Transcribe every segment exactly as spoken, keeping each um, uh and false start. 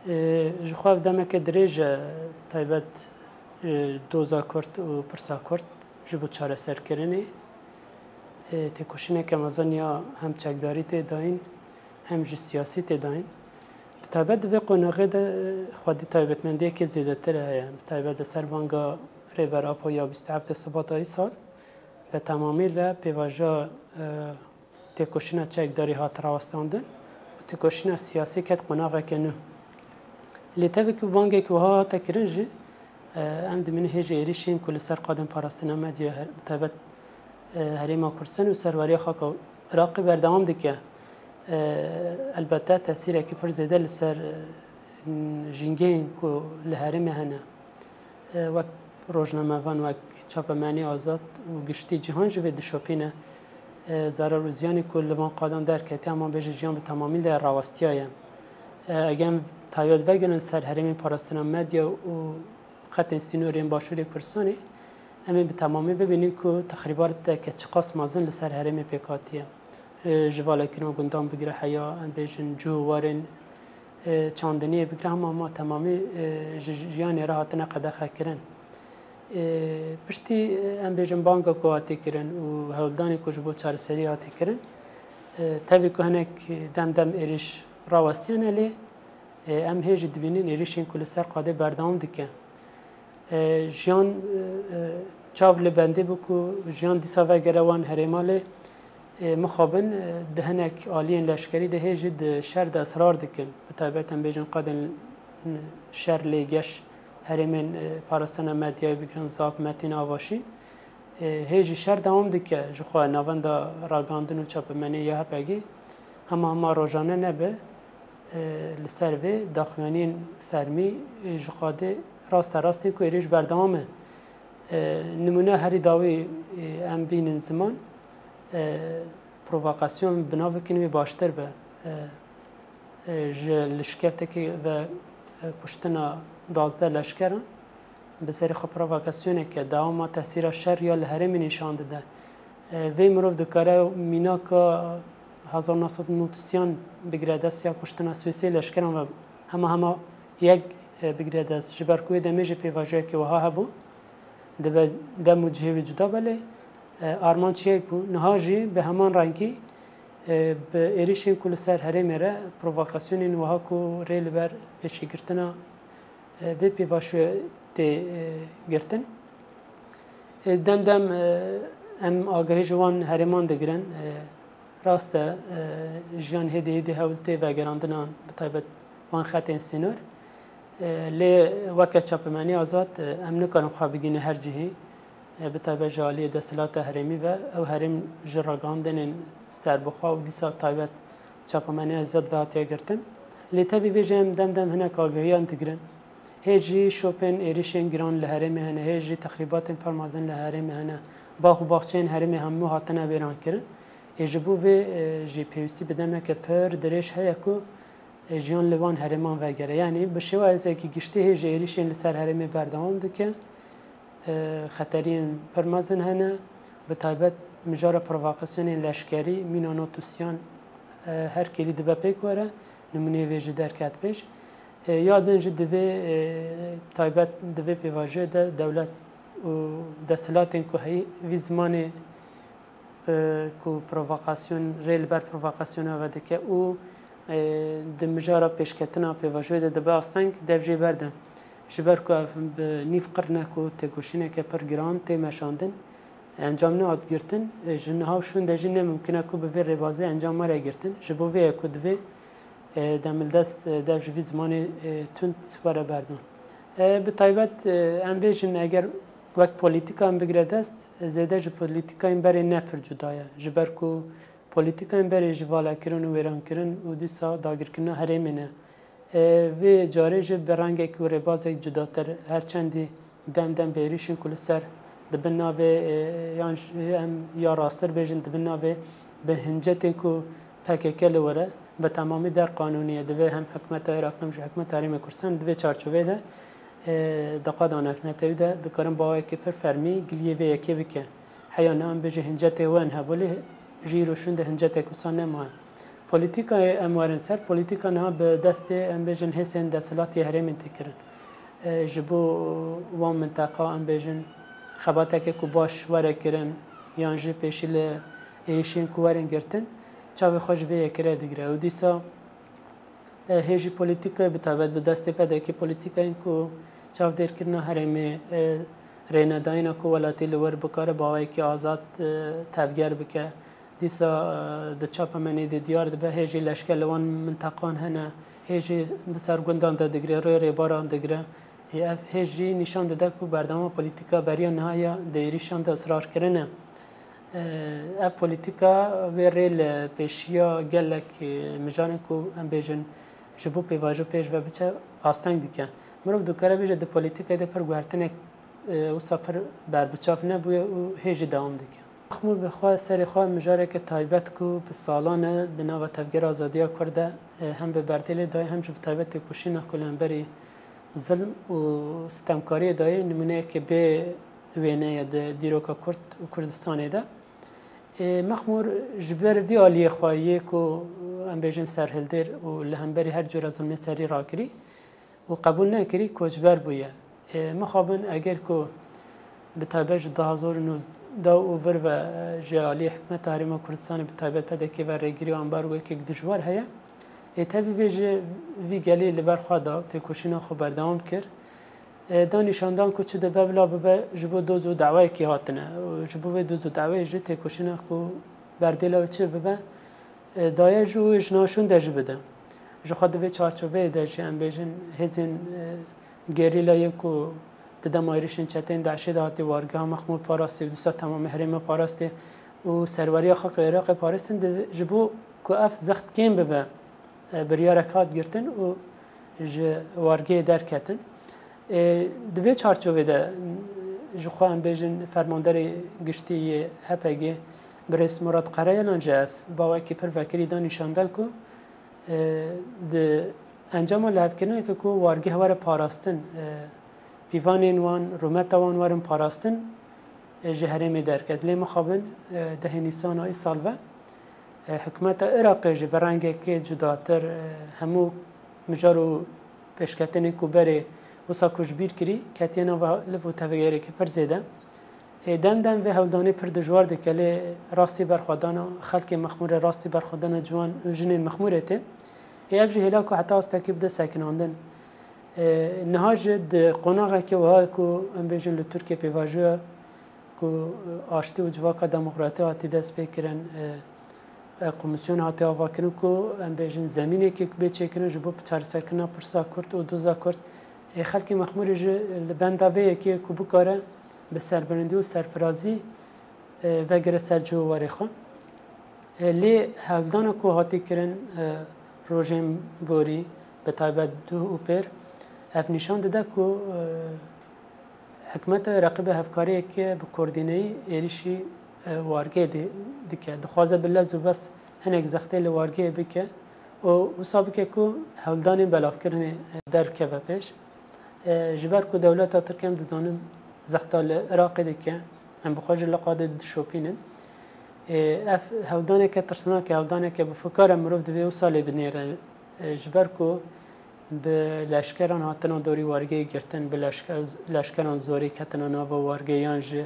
Ê, ji xwe ev demeke dirêj e, taybet, e, doza kurt û pirsa kurt ji bo çareserkirinê. Ê, têkoşîneke mezin ya hem çekdarî tê dayîn, hem jî siyasî tê dayîn. Bi taybet di vê qonaxê de, e, xwedî taybetmendiyekê zêdetir heye. Bi taybet li ser banga Rêber Apo ya bîst û heft Sibata îsal, bi temamî li pêvajoya, e, têkoşîna çekdarî hat rawestandin û têkoşîna siyasî ket qonaxeke nû. Lê tevî ku bangek wiha hate kirin jî, e, em dibînin hêjî êrîşên ku li ser qadên parastina medya her-, bi taybet, e, Herêma Kurdistan û serweriya xaka Iraqê berdewam dike. E, elbette tesîrekî pir zêde li ser, e, jîngehên ku li herêmê hene, e, wek rojnamevan, wek çapemenî azad û giştî cîhan jî vê dişopîne, e, zerar û ziyanê ku li van qadan derketiye, hema bêje jiyan bi temamî li rawestiyaye. E, eger em taybet vegerin ser herêmên parastina medya û xetên sînorên Başûrê Kurdistanê, em ê bi temamî bibînin ku texrîbateke çiqas mezin li ser herêmê pêk hatiye. E, ji valekirina gundan bigire heya, em bêjin cû warên, e, çandiniyê bigire hema hema temamî, e, ji jiyanê re hatine qedexekirin. E, piştî, e, em bêjin banga ku hatî kirin û hewldanê ku ji bo çareseriyê hatî kirin, e, tevî ku hinek dem dem êrîş rawestiyane lê, e, em hê jî dibînin êrîşên ku li ser qadê berdewam dike. E, jiyan, e, e, çav li bendê bû ku jiyan dîsa vegere wan herêma lê, e, mixabin, e, di hinek aliyên leşkerî de hê jî di şer de israr dikin. Bi taybet em bêjin qadên şer lê geş herêmên, e, parastina medyayê bigirin, Zap, Metîn, Avaşîn. E, hê jî şer dewam dike, ji xwe navenda ragihandin û çapemeniyê ya H P G hema hema rojane nebe, e, li ser vê daxuyaniyên fermî, e, ji xwe dê raste rastên ku êrîş berdewam e. E, nimûne herî dawî, e, em bînin ziman, e, provokasyon bi navekî nû wê baştir be. E, e, ji li şikeftekê ve, e, kuştina duwazdeh leşkeran bi serê xwe provokasyoneke dewama tesîra şer ya li herêmê nîşan dide. E, vê mirov dikare mînaka hezar neh sed û nod û sê an bigire dest ya kuştina sê û sê leşkeran ve hema hema yek, e, bigire dest. Ji ber ku wê demê jî pêvajoyeke wiha hebû, dibe dem û cihê wî cuda be lê, e, armanc yek bû. Niha jî bi heman rengî, e, bi êrîşên ku li ser herêmê re provokasyonên wiha ku rê li ber pêşîgirtina, e, vê pêvajoyê tê, e, girtin. E, dem dem, e, em agahî ji wan herêman digirin. E, rast e, e, jiyan hêdî hêdî hewl tê vegerandinan, bi taybet wan xetên sînor. E, lê weke çapemenî azad, e, em nikarin xwe bigihînin her cihî. E, bi taybet ji aliyê desthilata herêmî ve ew herêm ji ragihandinên serbixwe û dîsa taybet çapemenî azad ve hatiye girtin. Lê tevî vê jî em dem dem hinek agahiyan digirin. Hê jî şopên êrîşên giran li herêmê hene, hê jî texrîbatên pir mezin li herêmê hene. Bax û baxçeyên herêmê hemû hatine wêrankirin. Ê ji bo vê, e, jî pêwîstî bi demeke pir dirêj heye ku, e, jiyan li wan herêman vegere. Yanî bi şêwazekî giştî hê jî êrîşên li ser herêmê berdewam dike. E, xeteriyên pir mezin hene. Bi taybet mijara provokasyonên leşkerî, mîna nod û sê an, e, her kêlî dibe pêk were. Nimûneyê vê jî derket pêş. E, ya din jî divê, e, taybet di vê pêvajoyê de dewlet û desthilatên ku heyî vî zimanê, e, ku provokasyon, rê li ber provokasyona ve dike û, e, di mijara pêşketina pêvajoyê de dibe asteng, dev jê berde. Ji ber ku ev bi nîv qirne ku têkoşîneke pir giran tê meşandin, encam nehat girtin, e, ji niha û şûn de jî ne mimkun e ku bi vê rêbazê encam were girtin. Ji bo vê ye ku divê, e, demildest, e, dev ji vî zimanê, e, tund were berdan. E, bi taybet, e, em bêjin eger wek polîtîka em bigire dest, e, zêde ji polîtîkayên berê ne pir cuda ye. Ji ber ku polîtîkayên berê ji valekirin û wêrankirin û dîsa dagirkirina herêmê ne. E, vê carê jî bi rengek û rêbazek cudatir, her çendî dem dem bi êrîşên ku li ser di bin navê, e, yan jî em ya rasttir bêjin di bin navê bi hincetên ku P K K li wir e, bi temamî der qanûnî ye. Divê hem hikûmeta Iraq hem jî hikûmeta Herêmê Kurdistan di vê çarçoveyê de, e, di qada navnetewî de dikarin bi awayekî pir fermî giliyê vê yekê bike. Heya niha em bêjin hincetê wen hebû lê ji îro şûn de hincetek wisa nemaye. Polîtîkayê em werin ser, polîtîka niha bi destê, em bêjin, hêzên desthilatî yê herêmên tê kirin. E, ji bo wan minteqa, em bêjin, xebateke ku baş were kirin, yan jî pêşî li êrîşên ku werin girtin, çavê xwe ji vê yekê re digire. Û dîsa, e, hê jî polîtîkayê, bi taybet bi destê P D K polîtîkayên ku çavdêrkirina herêmê, e, rênedayîna ku welatî li wir bikare bi awayekî azad, e, tevger bike. Dîsa, e, di çapemenê de diyar dibe, hê jî leşker li wan minteqan hene, hê jî bi ser gundan de digire, rê rêbaran digire. Ê, ev hê jî nîşan dide ku berdewama polîtîka beriya niha ya di êrîşan de israr kirine. E, ev polîtîka wê rê li pêşiya gelek, e, mijarên ku em bêjin ji bo pêvajo pêş ve biçe, asteng dike. Mirov dikare bêje di polîtîkayê de pir guhertinek, e, wisa pir berbiçav nebûye û hê jî dewam dike. Mexmûr bi xwe, serê xwe mijareke taybet ku bi salan e di nava Tevgera Azadiya Kurd de, e, hem bi berdêlê dayê hem jî bi taybet têkoşîna ku li hemberî zilm û sitemkariyê dayê nimûneyeke bê wêne ye di dîroka Kurd û Kurdistanê de. Ê, Mexmûr ji ber vî aliyê xwe yê ku, em bêjin, serhildêr û li hemberî her cure zilmê serî rakirî û qebûl nekirî, koçber bûye. Ê, mixabin eger ku bi taybet ji du hazar û nozdeh û vir ve, e, ji aliyê hikûmeta Herêma Kurdistanê, bi taybet P D K ve rêgirî û ambargoyekek dijwar heye, ê, tevî vê ji vî gelî li ber xwe da, têkoşîna xwe berdewam kir. E, da nîşandan ku çi dibe bila bibe ji bo doz û dawayekî hatine. Û ji bo vê doz û dawayê jî têkoşîna ku berdêla wê çi bibe, e, daye jî û ji nav şûn de jî bide. Ji xwe di vê çarçoveyê de jî, em bêjin, hêzên, e, gerîla yên ku di dema êrîşên çeteyên DAIŞê de hatî wargeha Mexmûr parastî û dîsa temamê herêmê parastî û serweriya xaka Iraqê parastin, di, ji bo ku ev zext kêm bibe, e, biryarek hat girtin û ji wargehê derketin. E, di vê çarçovê de, ji xwe em bêjin fermanderê giştî yê H P G, birêz Murat Karayalan jî ev bawekî pir vekirî da nîşandan ku, e, di encama lihevkirineke ku wargeh were parastin, e, pîvanên wan, rûmeta wan werin parastin, e, ji herêmê derket. Lê mixabin, e, dehê Nîsana îsal ve, e, hikûmeta Iraqê jî bi rengekê cudatir, e, hemû mijar û pêşketinên ku berê wisa ku ji bîr kirî, ketiye nava liv û tevgereke pir zêde. Ê, dem dem vê hewldanê pir dijwar dike, lê rastî berxwedana xelkê Mexmûrê, rastî berxwedana ciwan û jinên Mexmûrê tê. Ê, ev jî hêla ku heta astekî bide sekinandin. E, niha jî di qonaxekê wiha ku em bêjin li Tirkiyê pêvajoya ku, e, aştî û civaka demokratî hatî destpêkirin, e, e, komîsyon hatî avakirin ku em bêjin zemînekê bê çêkirin ji bo çareserkirina pirsa Kurd û doza Kurd. E, xelkê Mexmûrê jî li benda vê yekê ku bikare bi serbilindî û serfirazî, e, vegire ser cih û warê xwe. E, lê hewldana ku hatî kirin, e, rojên borî, bi taybet duh û pêr, ev nîşan dide ku, e, hikûmeta Iraqê bi hevkariyeke bi koordîneyî êrîşî, e, wargehê di-, dike. Dixwaze bi lez û bes hinek zextê li wargehê bike û wisa bike ku hewldanên belavkirinê, e, derkeve pêş. E, ji ber ku dewleta Tirk, em dizanin, zexta li Iraqê dike, em bi xwe jî li qadê dişopînin. E, ev hewldaneke tirsnak e, hewldaneke bi fikar e, mirov divê wisa lê binêre. E, ji ber ku bi leşkeran hatina dorî wargehê girtin, bi leşke-, leşkeran zorî ketina nava wargehê yan jî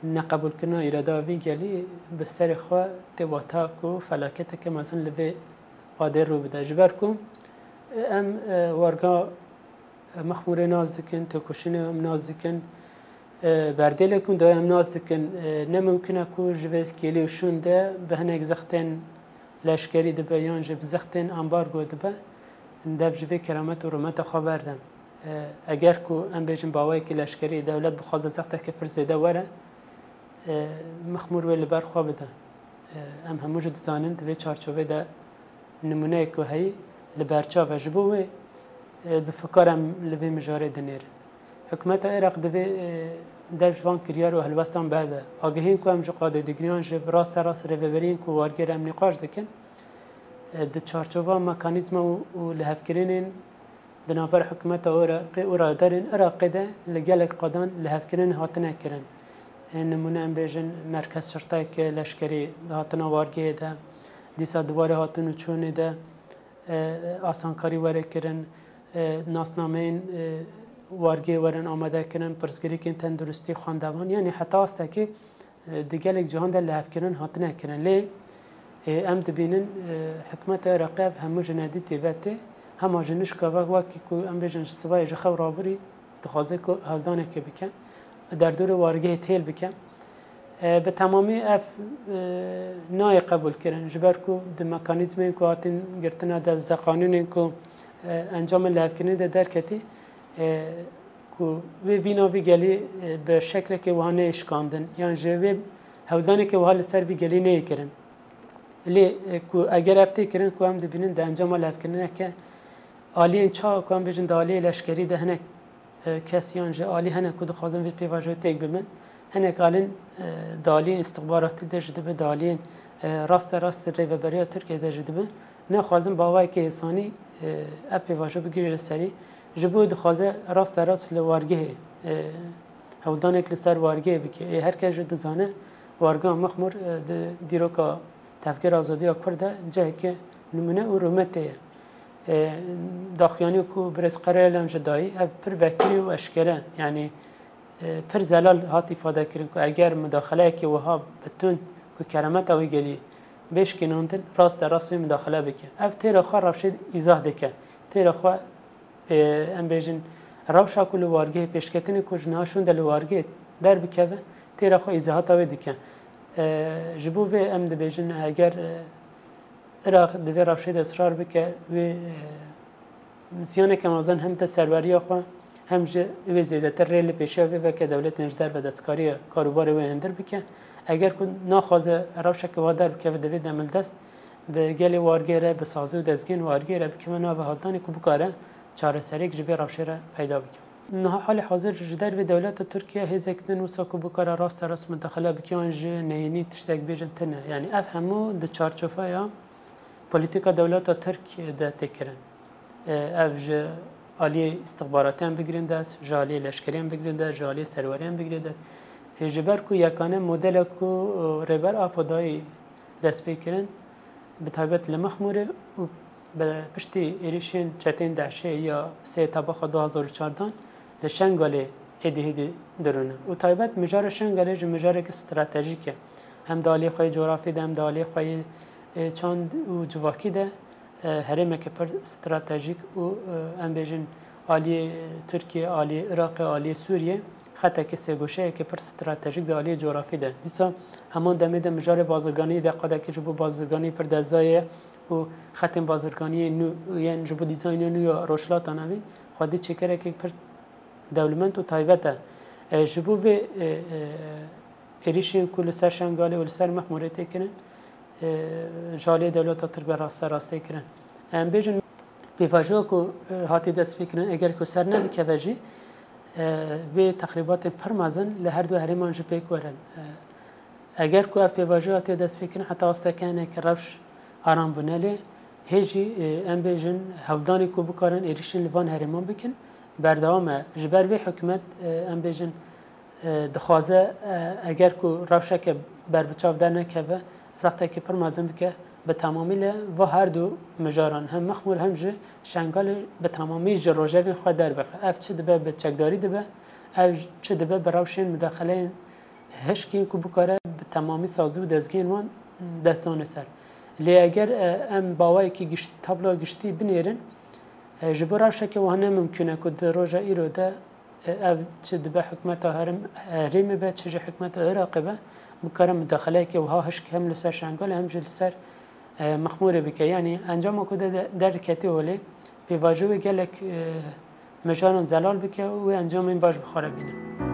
neqebûlkirina îrada vî gelî bi serê xwe tê wata ku felaketeke mezin li vê qadê rû bide. Ji ber ku, e, em, e, warga Mexmûrê nas dikin, têkoşînê em nas dikin, e, berdêlê ku em nas dikin, e, ne mimkun e ku ji vê kêlî û şûn de bi hinek zextên leşkerî dibe yan jî bi zextên ambargo dibe, dev ji vê keramet û rûmeta xwe berde. E, eger ku em bêjin bi awayekî leşkerî dewlet bixwaze zexteke pir zêde were, e, Mexmûr wê li ber xwe bide. E, em hemû jî dizanin di vê çarçovê de nimûneyek ku heyî li ber çav e. Ji bo wê, e, bi fikar em li vê mijarê dinêrin. Hikûmeta Iraq divê, e, dev ji van kiryar û helwestan berde. Agihiyên ku em ji qadê digiriyan ji bi rasterast rêveberiyên ku wargêr em nîqaş dikin, e, di çarçova mekanîzma û, û lihevkirinên di navber hikûmeta Iraqê û rayedarên Iraqê de li gelek qadan lihevkirin hatine kirin. E, nimûne em bêjin merkez şirtayeke leşkerî di hatina wargehê de, Dîsa di warê hatin û çûnê de, e, asankarî were kirin, e, nasnameyên, e, wargê werin amade kirin, pirsgirêkên tenduristî xwendevan, yanî heta astekê, e, di gelek cihan de lihevkirin hatine kirin. Lê, e, em dibînin, e, hikûmeta Iraqê ev hemû ji nedîtî ve tê, hema ji nişka ve wekî ku em bêjin ji sibahê ji xew rabûrî, dixwaze ku hewldanekê bike, derdorê wargehê têl bike. E, bi temamî ev, e, nayê qebûlkirin, ji ber ku di mekanîzmên ku hatin girtina dest, di qanûnên ku, e, encamên lihevkirinê de derketî, e, ku wê vîna vî gelî, e, bi şeklekê wiha neyê şikandin, yan jî wê hewldanekê wiha li ser vî gelî neyê kirin. Lê, e, ku eger ev tê kirin, ku em dibînin di encama lihevkirineke aliyên çawa, ku em bêjin di aliyê leşkerî de hinek, e, kes yan ji alî hene ku dixwazin vê pêvajoyê têk bibin. Hinek alin, e, di aliyên istixbaratî de jî dibe, di aliyên, e, raste rast rêveberiya Tirkiyê de jî dibe. Naxwazin bi awayekî hêsanî, e, ev pêvajo bigire serî. Ji bo dixwaze raste rast li wargehê, e, hewldanek li ser wargehê bike. Ê her kes jî dizane wargeha Mixmûr, e, di dîroka Tevgera Azadiya Kurd de ciheke nimûne û rûmetê ye. E, daxuyaniyê ku birêz Qereylan jî dayî, ev pir vekirî û eşkere, yanî, e, pir zelal hat îfade kirin ku eger mudaxileyekî wiha bi tund ku keremeta wî gelî bê şikînandin, raste rast wê mudaxile bike. Ev têra xwe rewşê îzah dike. Têra xwe, e, em bêjin, rewşa ku li wargehê pêşketinê ku ji niha şûnde li wargehê derbikeve, têra xwe îzahata wê dike. E, ji bo vê em dibêjin, eger, e, Iraq di vê rewşê de israr bike, wê, e, ziyaneke mezin hem te serweriya xwe, hem jî wê zêdetir rê li pêşiya vê veke dewletên ji derve destkariya karûbarê wê hindir bike. Eger ku naxwaze rewşeke wiha derbikeve, divê demildest bi gelê wargê re, bi sazî û dezgehên wargê re bikeve nava hewldanê ku bikare çareseriyek ji vê rewşê re peyda bike. Niha halê hazir ji dervê dewleta Tirkiye hêzek din wisa ku bikare raste rast mudaxile bike yan ji neyînî tiştek bêjin tune. Yanî ev hemû di çarçoveya polîtîka dewleta Tirk de tê kirin. E, ev ji aliyê îstixbaratiyan bigirên dest, ji aliyê leşkeriyan bigirên dest, ji aliyê serweriyan bigirên dest. E, ji ber ku yekane modela ku, e, Rêber Apo dayî dest pê kirin, bi taybet li Mixmûrê û bi piştî êrişên çetên DAIŞê ya sê Tebaxa du hazar û çardan li Şengalê êdî hêdî dirûne. Û taybet mijara Şengalê ji mijareke stratejîk e. Hem di aliyê xwe yê cografî de, hem di aliyê xwe yê, e, çand û civakî de, e, herêmeke pir stratejîk û, e, em bêjin aliyê Tirkiye, aliyê Iraqê, aliyê Sûriyê xeteke sêgoşeyeke pir stratejîk di aliyê cografî de. Dîsa heman demê de mijarê bazirganiyê de qedekê ji bo bazirganiyê pir destdayê ye û xetên bazirganiyê nû yên ji bo dîzayna nû ya Rojhilata Navîn xwedî çêkerekek pir dewlemend û taybet e. E, ji bo vê, e, e, êrîşên ku li ser Şengalê û li ser Mexmûrê tê kirin, e, ji aliyê dewleta Tirk ve raste rast tê kirin. Em bêjin pêvajoya ku, e, hatî destpêkirin, eger ku ser nebikeve jî, e, vê texrîbatên pir mezin li her du herêman jî pêk werin. E, eger ku ev pêvajoya tê destpêkirin, heta asteke hinek rewş aram bûne lê hê jî, e, em bêjin hewldanê ku bikarin êrîşên li van herêman bikin, berdewam e. Ji ber vê hikûmet, e, em bêjin, e, dixwaze, e, eger ku rewşeke berbiçav dernekeve, zextekî pir mezin bike, bi temamî li va her du mijaran, hem Mexmûr hem jî Şengalê bi temamî ji rojevên xwe derbixe. Ev çi dibe bi çekdarî dibe, ev çi dibe bi rewşên mudaxileyên hişk yên ku bikare bi temamî sazî û dezgehên wan dest dane ser. Lê eger, e, em bi awayekî giş-, tabloya giştî binêrin, e, ji bo rewşeke wiha ne mimkûn e ku di roja îro de, e, ev çi dibe hikûmeta herêm-, herêmê be, çi jî hikûmeta Iraqê be, bikare mudaxileyeke wiha hişk hem li ser Şengalê hem jî li ser, e, Mexmûrê bike. Yanî encama ku de, de, derdiketî holê, pêvajoyê gelek, e, mijaran zelal bike û wê encamên baş bi xwe re bîne.